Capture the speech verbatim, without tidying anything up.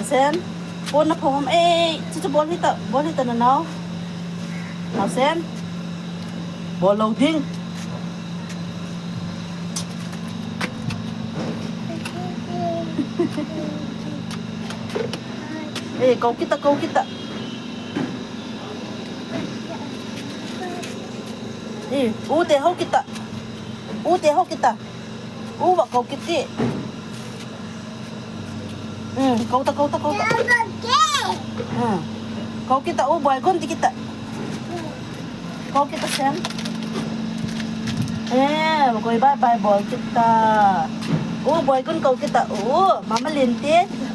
Sen, pon na phong ham. Ei, chu chu bol hita, bol hita na nao. Nao Sen. Bol lou ding. Ei, kou kita, kou kita. Ei, u te hou kita. U te hou kita. U va kou kiti. Hmm, kou ta, kou ta, kou ta. Hmm. Kou kita, u boi gon ti kita. Kou kita Sen. Eh, koi bye bye bol kita. U boi gon kou kita. U, mama lin ti.